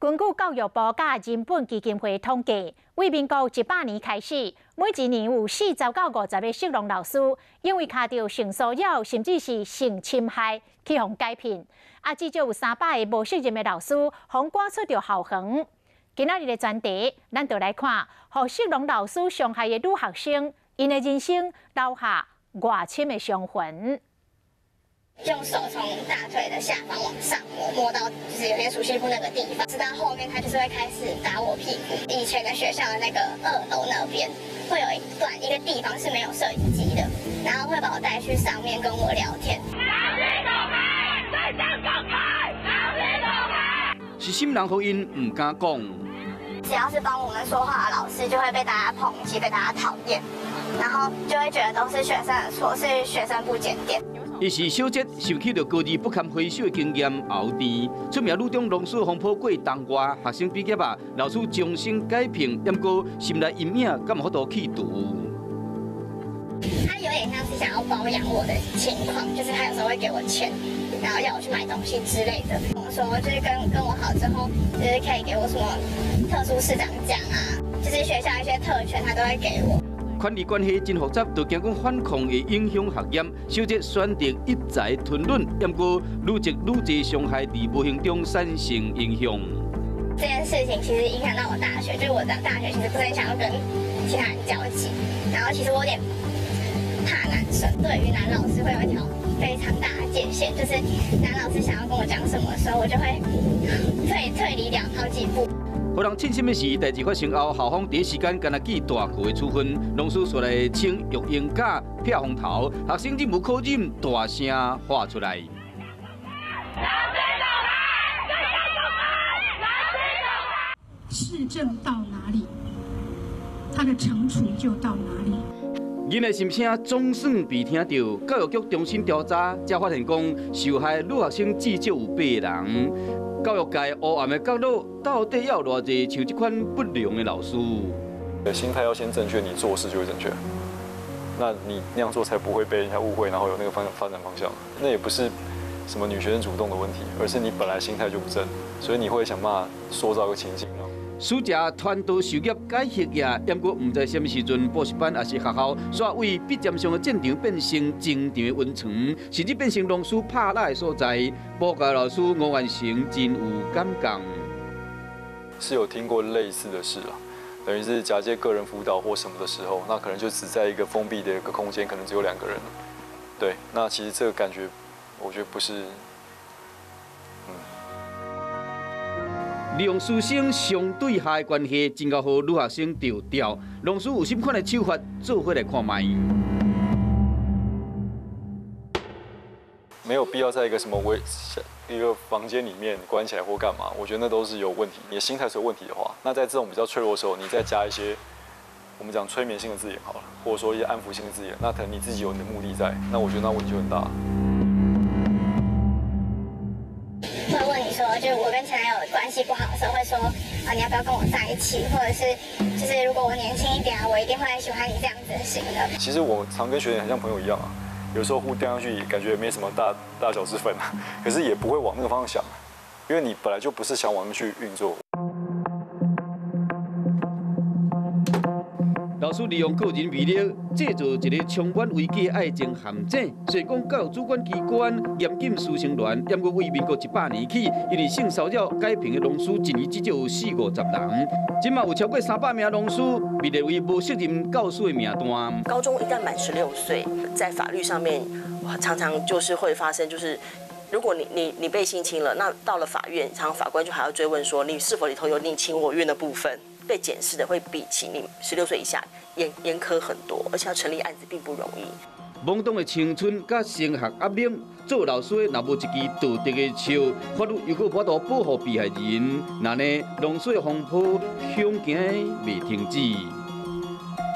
根據教育部佮人本基金會統計，對民國100年開始，每一年有40到50個適農老師因為跤著性騷擾，甚至是性侵害，去予解聘。啊，至少有300個無責任的老師，予趕出著校園。今仔日的專題，咱就來看，予適農老師傷害的女學生，𪜶的人生留下偌深的傷痕。用手從大腿的下方往上摸，摸到就是有點鼠蹊部那個地方，直到後面他就是會開始打我屁股。以前的學校的那個二樓那邊會有一段一個地方是沒有攝影機的，然後會把我帶去上面跟我聊天。老師走開，在香走開，老師走開。是啥人予𪜶毋敢講？只要是幫我們說話的老師，就會被大家抨擊，被大家討厭，然後就會覺得都是學生的錯，是學生不檢點。伊是小哲受起著高二不堪回首的經驗，後甜出名女中老師風波過冬外，學生畢業啊，老師終身解聘，毋過心內陰影敢有法度去除？他有點像是想要包養我的情況，就是他有時候會給我錢，然後要我去買東西之類的。我說就是跟我好之後，就是可以給我什麼特殊市長獎啊，就是學校一些特權，他都會給我。權力關係真複雜，就驚講反抗會影響學業。小哲選擇一再吞忍，毋過愈積愈濟傷害，佇無形中產生影響。這件事情其實影響到我大學，就是我的大學其實不是很想要跟其他人交際，然後其實我有點怕男生，對於男老師會有一條非常大的界限，就是男老師想要跟我講什麼的時候，我就會退離兩好幾步。予人慶幸的是，代誌發生後，校方第一時間敢若記大過的處分，老師煞來請育嬰假、避風頭，學生忍無可忍，大聲喊出來。老師走開！在香走開！老師走開！市政到哪裡，他的懲處就到哪裡。囡仔心聲總算被聽著，教育局重新調查，才發現講受害女學生至少有八人。教育界黑暗的角落，到底猶有偌濟像這款不良的老師？心態要先正確，你做事就會正確。那你那樣做才不會被人家誤會，然後有那個發展方向。那也不是什麼女學生主動的問題，而是你本來心態就不正，所以你會想辦法塑造一個情境。暑假傳道授業解惑業，毋過毋知啥物時陣，補習班抑是學校，煞為筆尖上的戰場變成情場的溫床，甚至變成老師拍獵的所在。補教老師吳萬成真有感覺。是有聽過類似的事啊，等於是假借個人輔導或什麼的時候，那可能就只在一個封閉的一個空間，可能只有兩個人。對，那其實這個感覺，我覺得不是。利用師生相對下的關係，真𠢕予女學生著調。老師有啥款的手法，做伙來看覓。沒有必要在一個什麼一個房間裡面關起來或幹嘛，我覺得那都是有問題。你的心態是有問題的話，那在這種比較脆弱的時候，你再加一些我們講催眠性的字眼好了，或者說一些安撫性的字眼，那可能你自己有你的目的在，那我覺得那問題就很大。會問你說，就是我跟前男友關係不好的時候，會說啊，你要不要跟我在一起？或者是，就是如果我年輕一點啊，我一定會喜歡你這樣子型的。其實我常跟學姐很像朋友一樣啊，有時候互掉下去，感覺沒什麼大小之分啊，可是也不會往那個方向想，因為你本來就不是想往那去運作。老師利用個人魅力，製造一個充滿危機的愛情陷阱。雖然講教育主管機關嚴禁師生戀，毋過對民國100年起，因為性騷擾解聘的老師，一年至少有四五十人。這馬有超過300名老師被列為無責任教師的名單。高中一旦滿16歲，在法律上面常常就是會發生，就是如果你被性侵了，那到了法院，常常法官就還要追問說，你是否裡頭有你情我願的部分。被檢視的會比起你16歲以下嚴苛很多，而且要成立案子並不容易。懵懂的青春佮升學壓力，做老師的若無一支道德的尺，法律又閣無法度保護被害人，那呢，老師的風波恐驚袂停止。